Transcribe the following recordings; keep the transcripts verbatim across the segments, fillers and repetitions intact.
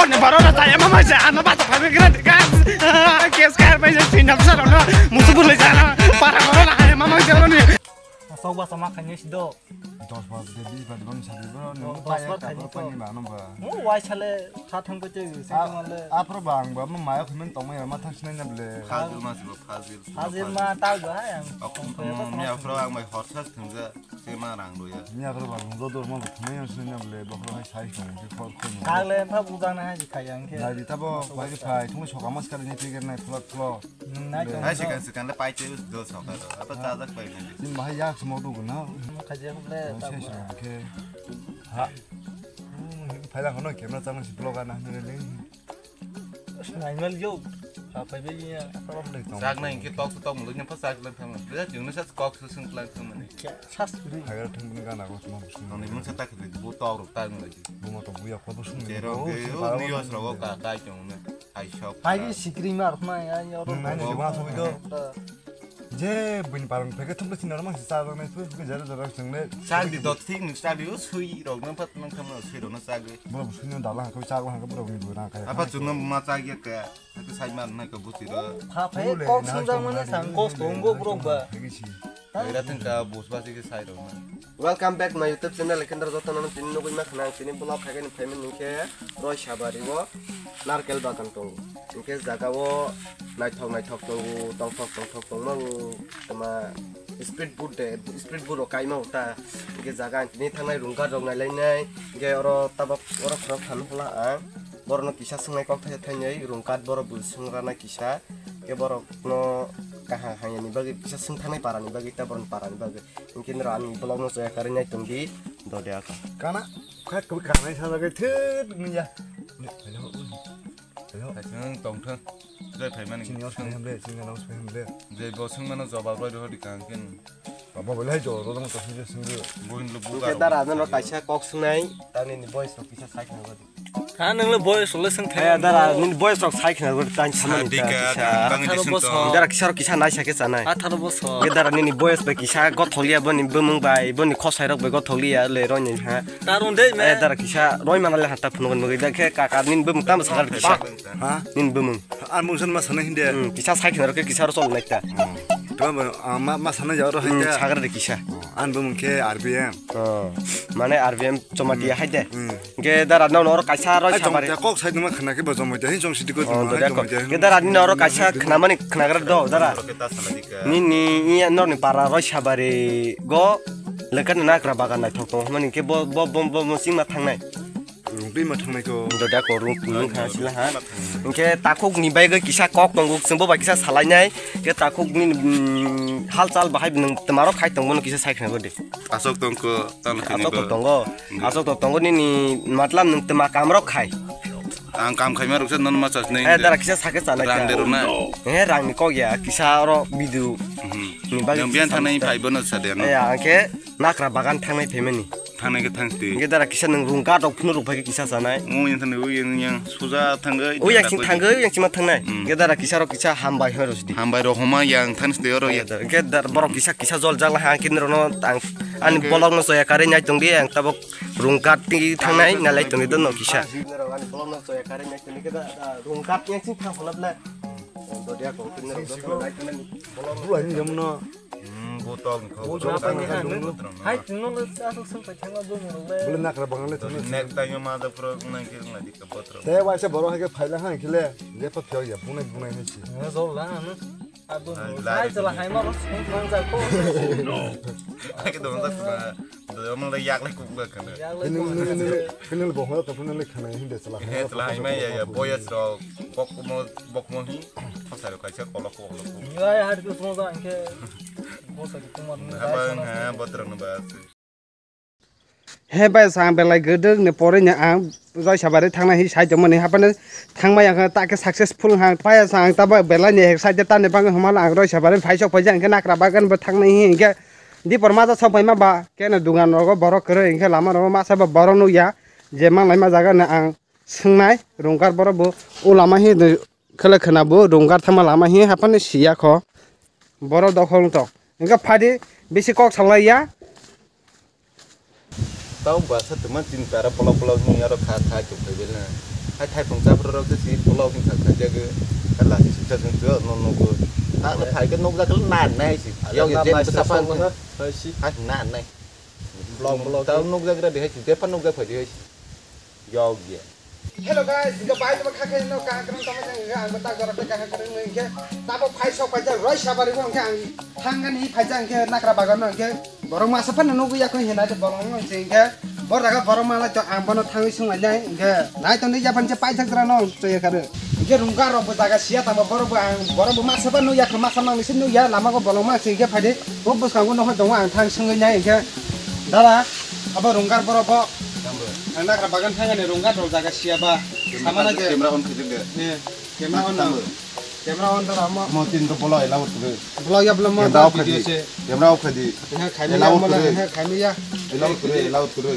Borok no taya mama ja, ano bata phabe gra de gas. Kes kar bai ja, sinam saro no, musu bule ja no, para borok no haya mama ja no. Sok basa ma khanya sido. Dos bar de, bis bar de, bam sadi bro, no, dos bar khaini to. Pani ba no ba. Mo wai sale, tha thang ko che, se A, male. Apro ba ang ba, mo maya khumen tong maya ma thang sinai na ble. Fazil ma sibo, Fazil. Fazil ma ta ba yang. Akhum tong mi afro ang bai horsa thang ja. Sima rang do ya. Miya khoro ba rung do dor ma bo thumai yang sini na ble, bo khoro hai sai song se khor khor mo. Tag le pha bujang na hai khai yang khe. Nai di tabo bai phai thumai soka mas kar ni tiger nai flot flot. Nai tong. Hai sekan sekan le pai te do soka do. Apa ta jak pai ni. Sin bahai yak smo du na. Mo khaje hu le ta. Sai song khe. Ha. Phai la khono camera chang si vlog ana ni le. Nainwal yo. Sapai be ya. Chak na inke tok tok muluk nyampa chak lang thang. Bela jung na sas kok su sung lang thang mani. Sas kuri. Hagar thang ni gana ko tuma sung. Nang ni mun sa tak bu tok rok tang lagi. Bu ma to bu ya ko sung. Jerong ke o ni os rogo ka kai chong na. Ai shop. Pai ki sikri mar ma ya ya ro. Nang ni ba so do. Je buin parang peke thum thina mang sa lang nai phu ke jara jara sung le. Chak di dot thik ni chak di o sui rok na pat nang thang na sui rok na chak di. Bro, sui no dala ko chak lang ko bro ni bu na kai. Apa chun no ma chak ya ka. Hake sai man nai ka buti ro. Pha phe kok sung jang mane sang kok sung go bro ba. Ira thang ka bus ba si ke sai rok na. Welcome back my YouTube channel. Kendra joto no tini nugui ma khna tini vlog khagen payment ni ke roi sabari o narkel bagan tongo. Hingke jaga o naithok naithok tongo, tongthok tongthok tongma o tama speed boat de, speed boat rok kaima o ta. Hingke jaga ang tini thangnai room guard rok nailainai. Hingke oro tabok oro khorok thani hwla ang. Borok no kisa swngnai kok thai thainai room guard borok bo swng rana kisa. Hingke borok no kaham hamya ni bagwi kisa swng thangnai para ni bagwi ta borok ni para ni bagwi. Hingke noro ani vlog no chaya karwi nai tong di. Dode aka. Kana khat kok kanai sa bagwi thut nung ya. Hello. Hello. Kaisa wng tong thang. Jai phaimani. Sini os phaimani ble, sini os phaimani ble. Jai bo swngmano jawab roi rw di kang ken. Baba bolai jo ro dong to sini sini. Bohin lo buka. Ke dara no kaisa kok sunai, tani ni boys rok kisa sai khna godi. Ha nang le boys le swng thang. Eh dara ni boys rok sai khna godi tan samani. Sadika kang bang di sung to. Dara kisa rok kisa nai sa ke sanai. Atharo bosor. Ke dara ni boys bai kisa gotholiya boni bumung bai boni khosai rok bai gotholiya le roi ni ha. Tarun de me. Eh dara kisa roi mana le hata phunukun bagwi da khe kaka nin bumung tamo sakar kisa. Ha? Nin bumung. Ar mungsan ma sana hinde. Hmm, kisa sai khna rok kisa rok sol naikta. Tama ma ma sana jaro hai ta. Sakar de kisa. An bumung khe R B M. Oh, mane R B M chomati hai de. Ke dara no nor kaisa roi samari. Kok sai numa khna ke ba jomai de hin jong sidi ko. Oh, dara ko. Ke dara ni nor kaisa khna mani khna gra do dara. Ni ni iya nor ni para roi sabari go. Lekan na nakra bagan naithok tong mani ke bo bo bo bo sima thangnai. Rungtwi ma thangnai ko. Doda ko rung rung kha sila ha. Hingke takhuk ni bagwi kisa kok tongo chwngbo bai kisa salainai. Ke takhuk ni halchal bahai nwng twmaro khai tongbo no kisa sai khna godi. Asok tongko tang khani. Asok tongo. Asok to tongo nini matlam nwng twma kamrok khai. Ang kam khaima ruksa non ma chas nai. Eh dara kisa sake chanai. Rang de runa. Eh rang ni kok ya kisa oro bidu. Ni bagwi. Yang bian thangnai phai bono sa de no. Eh angke nakra bagan thangnai phaimani. Thangnai khe thang twi. Hingke dara kisa nwng room guard rok phunuk rok phai khe kisa chanai. Mo yang thani o yang yang suja thangwi. O yang sing thangwi yang sima thangnai. Hingke dara kisa rok kisa hambai hoi rosdi. Hambai rok homa yang thani sdi oro ya. Hingke dara borok kisa kisa jol jala ha kini rono ang ani bolok no soya kare nai tongdi ang tabok room guard ti thangnai na lai tongdi dono kisa. Ani bolok no soya kare nai tongdi ke da room guard yang sing thang holap na. Dodia ko kini rono nai tongdi. Bula ni jamno. Hmm, botol ni kho. Botol ni kho. Hai, tino le asok sung pai thangma bo mo le. Bole nakra bangal le tino. Nek tangyo ma da pro nang ke nang di ka botro. Te waisa borok hai khe phaila hai khe le. Je pa phiyok ya bunai bunai hai si. Mo jol la ano. Abo mo. Hai jala hai ma ro sung thang ja ko. No. Hai ke don da kuma. Do mo le yak le kuk le kana. Yak le kuk le. Kini le bohol to kini le khana hindi chala. He chala hai ma ya ya boya so. Bok mo bok mo hi. Thasa ro kaisa kolok kolok. Ya ya har ko sung ja ke. Bo sa ko ma. Habang ha botro no ba. He bai sa ang belai gwdwk ni pore ni ang Roisabari thangnai hi sai tongmani haphano thangbai ang ta khe successful wngkha ang paya sa ang ta belai ni excited tamni bagwi hwnmano ang Roisabari phaisok paijak hwnkhe nakra bagan bo thangnai hi hwnkhe dipor maja sok paima ba keno dugan rogo borok kwrwi hwnkhe lama rogo masa bo borok nukya je manglai ma jaga no ang swngnai rungkar borok bo o lama hi khwlai khwna bo rungkar thangma lama hi haphano siya kho borok dokhol wngtong hwnkhe phadi bisi kok salaiya. Tau bwsa twma tin para bolok bolok ni aro kha kha chuk phai bela. Hai thai phung chapra rok se si bolok ni kha kha jaga. Kala si suksa sung tu no no go. Ta le phai ke nok jakal na nai si. Yau ye jen sa pang. Hai na nai. Blog blog. Tau nok jagra de hai si. Depan nok jak phai de hai si. Yau ye. Hello guys, jika bai jaba kha khe no kaham kwrwng tongma jang hwnkhe ang bo tak jora tei kaham kwrwng hwnkhe tabo phai sok phai jak roi sabari bo hwnkhe ang thangani phai jak hwnkhe nakra bagan no hwnkhe borok masa phano nugwi yakho hinai de bolong no hwnkhe bor jaga borok mala to ang bono thangwi sung lai nai hwnkhe nai tongni yapan se pai thak jora no choi kare hwnkhe rungka rok bo jaga sia tamo borok bo ang borok bo masa phano yakho masa nang se nugya lama go bolong ma hwnkhe phai de bo bwskango no hoi tongo ang thang sungwi nai hwnkhe dara abo rungkar borok bo. Ang nakra bagan thangani rungkar rok jaga siya ba. Samana je. Camera on khajak de. Ni, camera on. Camera on dara mo. Mo tin to bolo allow kore. Bolo ya bolo mo. Camera off video khaidi. Se. Camera off khaidi. He khaimi ya mo na he khaimi ya. Allow kore, allow kore.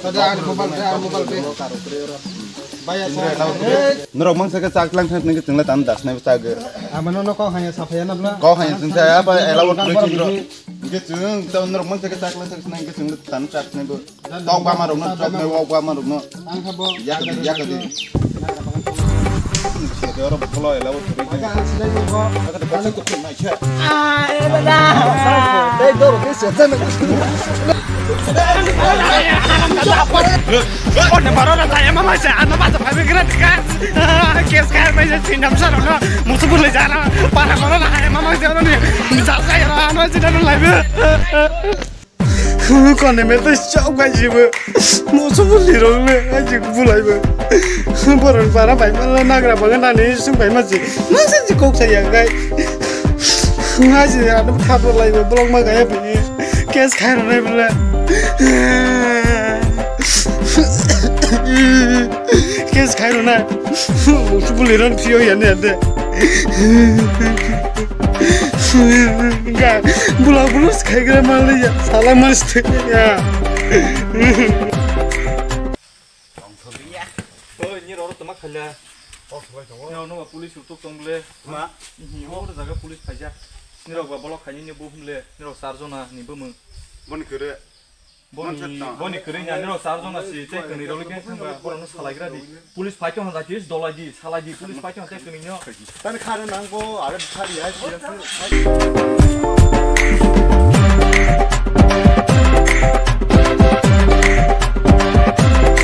Tadi ar mobile, ar mobile pe. Baya sa. Norok mang saka chak lang thang nang chengla tam das nai chak. Amano no kok hanya sapaya na bla. Kok hanya chengsa apa allow kore chengro. Nge cheng tau norok mang saka chak lang thang nang chengla tam chak nai bo. Tok bama rok no, tok nai wok bama rok no. Ang kha bo. Yak di, yak di. Sede oro bolo ela bo thori. Ang kha silai bo. Ang kha de boksa tok nai che. Ah, eh, bada. Dai doro ke se jan. One baro na tayama mai se, ano ba ta phabe gra ka. Kes ka mai se, sindam sa no. Musu bule jana. Para baro na tayama mai se, no ni. Sa sa ya, ano sindam lai be. Kone me to chok gai jibo. Moso buli rong le, ai jik bulai bo. Boron para bai mala nagra bagan ani sung bai ma ji. Masa ji kok sa ya gai. Ngai ji ano khabo lai bo blog ma gai bo. Kes khai ro nai bula. Kes khai ro nai. Moso buli rong phiyo ya ne de. Ga, bula bula skhaigra maliya, sala mas ya. Oi, ni roro tama khala. Ni roro no police utuk tong ble. Ma? Ni roro jaga police phaija. Ni roro ba bolok khaini ni bo humle, ni roro sar jona ni bo mung. Bon kere. Boni, boni kwrwi ni ani rok char jona si tei kwrwi rok le khe thangba borok no salai gra di. Police phai tong hwnjak khe dolai di, salai di, police phai tong tei kwrwi no. Tani khari nang bo, are khari hai.